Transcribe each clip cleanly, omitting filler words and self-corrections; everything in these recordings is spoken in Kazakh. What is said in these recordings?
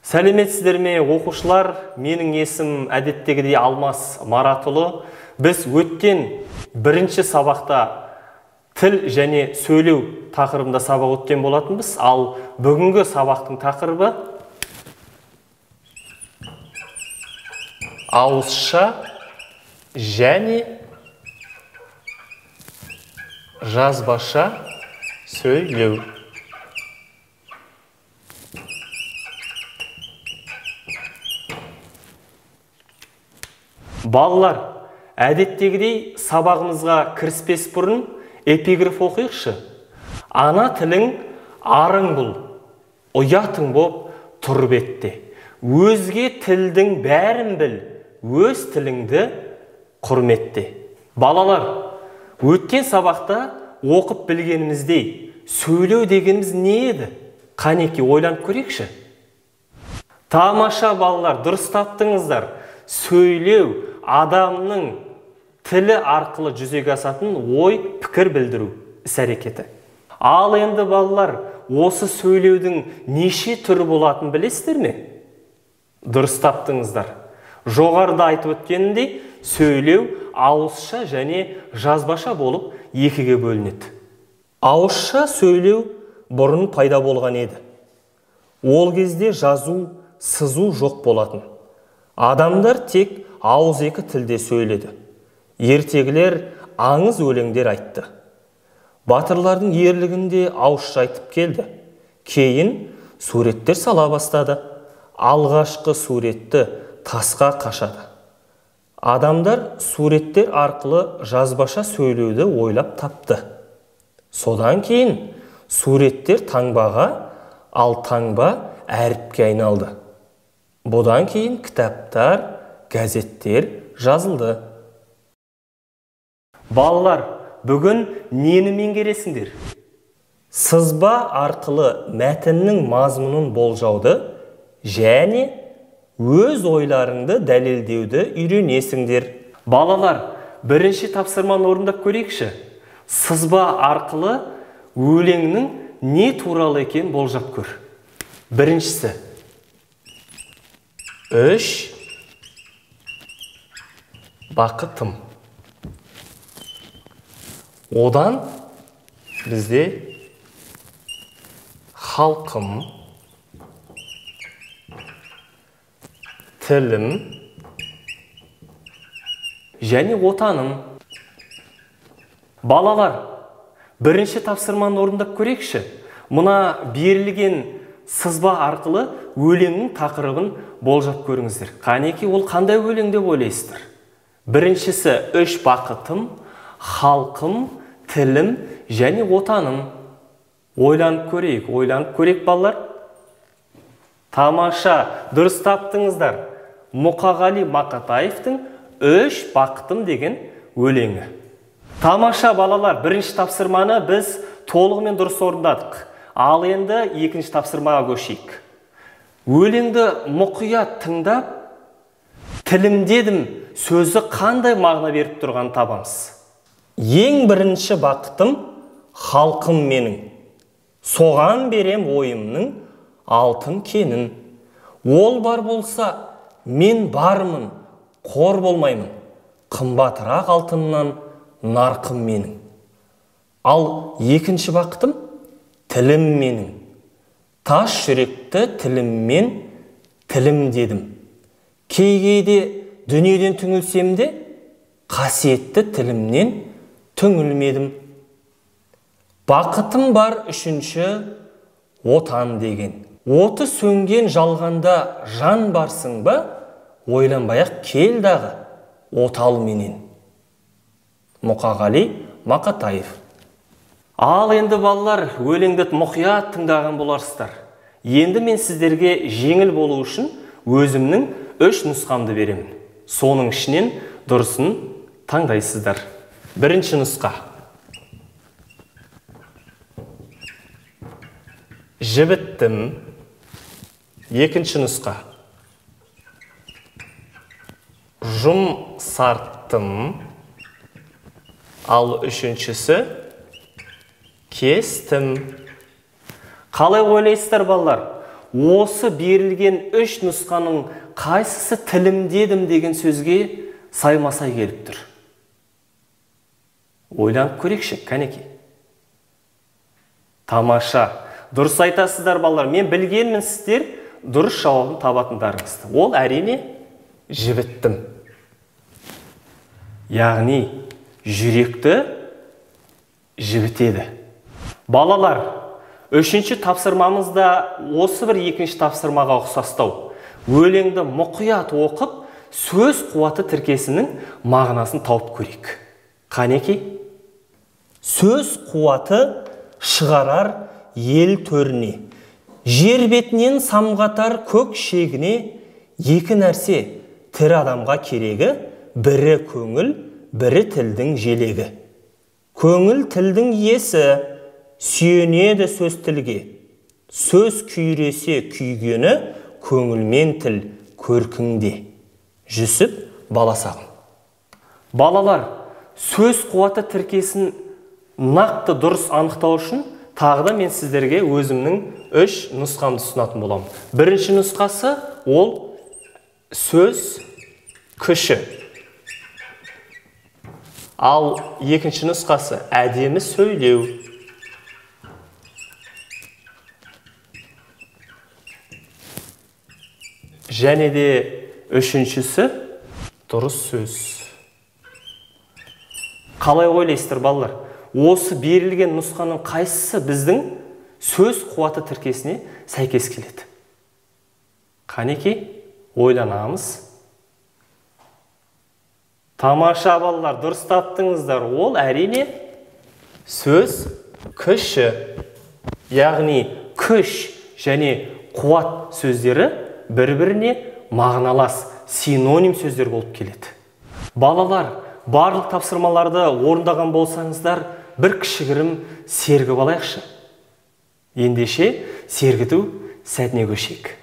Сәлеметсіздер ме, оқушылар? Менің есімім әдеттегідей Алмас Маратұлы. Біз өткен бірінші сабақта тіл және сөйлеу тақырыбында сабақ өткен болатынбыз. Ал бүгінгі сабақтың тақырыбы ауызша және жазбаша сөйлеу. Балалар, әдеттегідей сабағымызға кіріспес бұрын эпиграф оқиықшы. Ана тілің арың бұл, ұятың боп тұр бетте. Өзге тілдің бәрін біл, өз тіліңді құрметте. Балалар, өткен сабақта оқып білгеніміздей, сөйлеу дегеніміз не еді? Қанеки, ойланып көрейікші. Тамаша, балалар, дұрыс таптыңыздар. Сөйлеу адамның тілі арқылы жүзеге асатын ой, пікір білдіру іс-әрекеті. Ал енді балалар, осы сөйлеудің неше түрі болатынын білесіздер ме? Дұрыс таптыңыздар. Жоғарыда айтып өткенімдей, сөйлеу ауызша және жазбаша болып екіге бөлінеді. Ауызша сөйлеу бұрын пайда болған еді. Ол кезде жазу, сызу жоқ болатын. Адамдар тек ауызекі тілде сөйледі. Ертегілер, аңыз өлеңдер айтты. Батырлардың ерлігін де ауызша айтып келді. Кейін суреттер сала бастады. Алғашқы суретті тасқа қашады. Адамдар суреттер арқылы жазбаша сөйлеуді ойлап тапты. Содан кейін суреттер таңбаға, ал таңба әріпке айналды. Бұдан кейін кітаптар, газеттер жазылды. Балалар, бүгін нені меңгересіңдер? Сызба арқылы мәтіннің мазмұнын болжауды және өз ойларыңды дәлелдеуді үйренесіңдер. Балалар, бірінші тапсырманы орындап көрейікші. Сызба арқылы өлеңнің не туралы екенін болжап көр. Біріншісі. Үш бақытым. Одан бізде халқым, тілім және отаным. Балалар, бірінші тапсырманы орындап көрейікші. Мына берілген сызба арқылы өлеңнің тақырыбын болжап көріңіздер. Қанеки, ол қандай өлең деп ойлайсыздар? Біріншісі үш бақытым, халқым, тілім және отаным. Ойланып көрейік, ойланып көрейік, балалар. Тамаша, дұрыс таптыңыздар. Мұқағали Мақатаевтың үш бақытым деген өлеңі. Тамаша, балалар, бірінші тапсырманы біз толығымен дұрыс орындадық. Ал енді екінші тапсырмаға көшейік. Өлеңді мұқият тыңдап, тілімдедім сөзі қандай мағына беріп тұрғанын табамыз. Ең бірінші бақытым халқым менің. Соған берем ойымның алтын кенін. Ол бар болса, мен бармын, қор болмаймын. Қымбатырақ алтыннан нарқым менің. Ал екінші бақытым тілім менің. Тас жүректі тіліммен тілім дедім. Кей-кейде дүниеден түңілсем де, қасиетті тілімнен түңілмедім. Бақытым бар үшінші отан деген. Оты сөнген жалғанда жан барсың ба, ойланбай-ақ кел дағы отал менен. Мұқағали Мақатаев. Ал енді балалар, өлеңді мұқият тыңдаған боларсыздар. Енді мен сіздерге жеңіл болу үшін өзімнің үш нұсқамды беремін. Соның ішінен дұрысын таңдайсыздар. Бірінші нұсқа. Жібіттім. Екінші нұсқа. Жұмсарттым. Ал үшіншісі кестім. Қалай ойлайсыздар, балалар? осы берілген үш нұсқаның қайсысы тілімдедім деген сөзге саймасай келіп тұр? Ойланып көрейікші, кәнекей. Тамаша, дұрыс айтасыздар, балалар. Мен білгенмін сіздер дұрыс жауабын табатындарыңызды. Ол әрине жібіттім. Яғни жүректі жібітеді. Балалар, үшінші тапсырмамыз да осы бір екінші тапсырмаға ұқсастау. Өлеңді мұқият оқып, сөз қуаты тіркесінің мағынасын тауып көрейік. Қанекей? Сөз қуаты шығарар ел төріне. Жер бетінен самғатар көк шегіне. Екі нәрсе тірі адамға керегі, бірі көңіл, бірі тілдің желегі. Көңіл тілдің иесі, сүйенеді сөз тілге. Сөз күйресе күйгені, көңілмен тіл көркіңде. Жүсіп Баласағұн. Балалар, сөз қуаты тіркесін нақты дұрыс анықтау үшін тағы да мен сіздерге өзімнің үш нұсқамды ұсынатын боламын. Бірінші нұсқасы ол сөз күші. Ал екінші нұсқасы әдемі сөйлеу. Және де үшіншісі дұрыс сөз. Қалай ойлайсыздар, балалар? Осы берілген нұсқаның қайсысы біздің сөз қуаты тіркесіне сәйкес келеді? Қанекей, ойланамыз. Тамаша, балалар, дұрыс таптыңыздар. Ол әрине сөз күші. Яғни күш және қуат сөздері бір-біріне мағыналас, синоним сөздер болып келеді. Балалар, барлық тапсырмаларды орындаған болсаңыздар, бір кішігірім сергіп алайықшы. Ендеше сергіту сәтіне көшейік.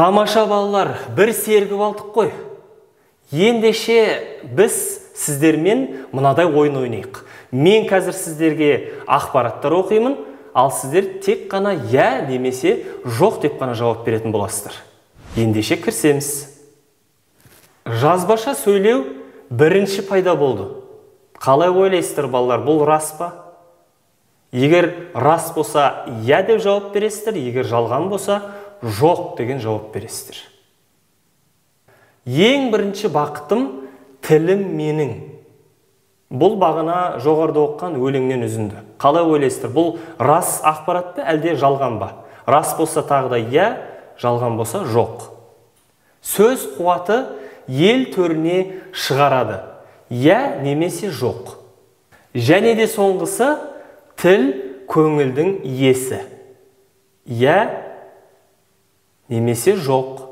Тамаша, балалар, бір сергіп алдық қой. Ендеше біз сіздермен мынадай ойын ойнайық. Мен қазір сіздерге ақпараттар оқимын, ал сіздер тек қана иә немесе жоқ деп қана жауап беретін боласыздар. Ендеше кірсеміз. Жазбаша сөйлеу бірінші пайда болды. Қалай ойлайсыздар, балалар, бұл рас па? Егер рас болса, иә деп жауап бересіздер, егер жалған болса, жоқ деген жауап бересіздер. Ең бірінші бақытым тілім менің. Бұл бағана жоғарыда оқыған өлеңнен үзінді. Қалай ойлайсыздар, бұл рас ақпарат па, әлде жалған ба? Рас болса тағы да иә, жалған болса жоқ. Сөз қуаты ел төріне шығарады. Иә немесе жоқ. Және де соңғысы тіл көңілдің иесі. Иә немесе жоқ.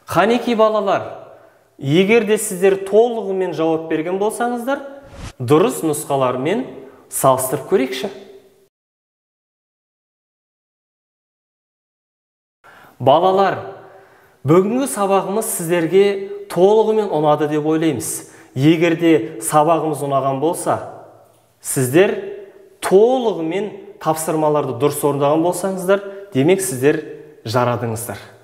Қанеки балалар, егер де сіздер толығымен жауап берген болсаңыздар, дұрыс нұсқалармен салыстырып көрейікші. Балалар, бүгінгі сабағымыз сіздерге толығымен ұнады деп ойлаймыз. Егер де сабағымыз ұнаған болса, сіздер толығымен тапсырмаларды дұрыс орындаған болсаңыздар, демек сіздер жарадыңыздар.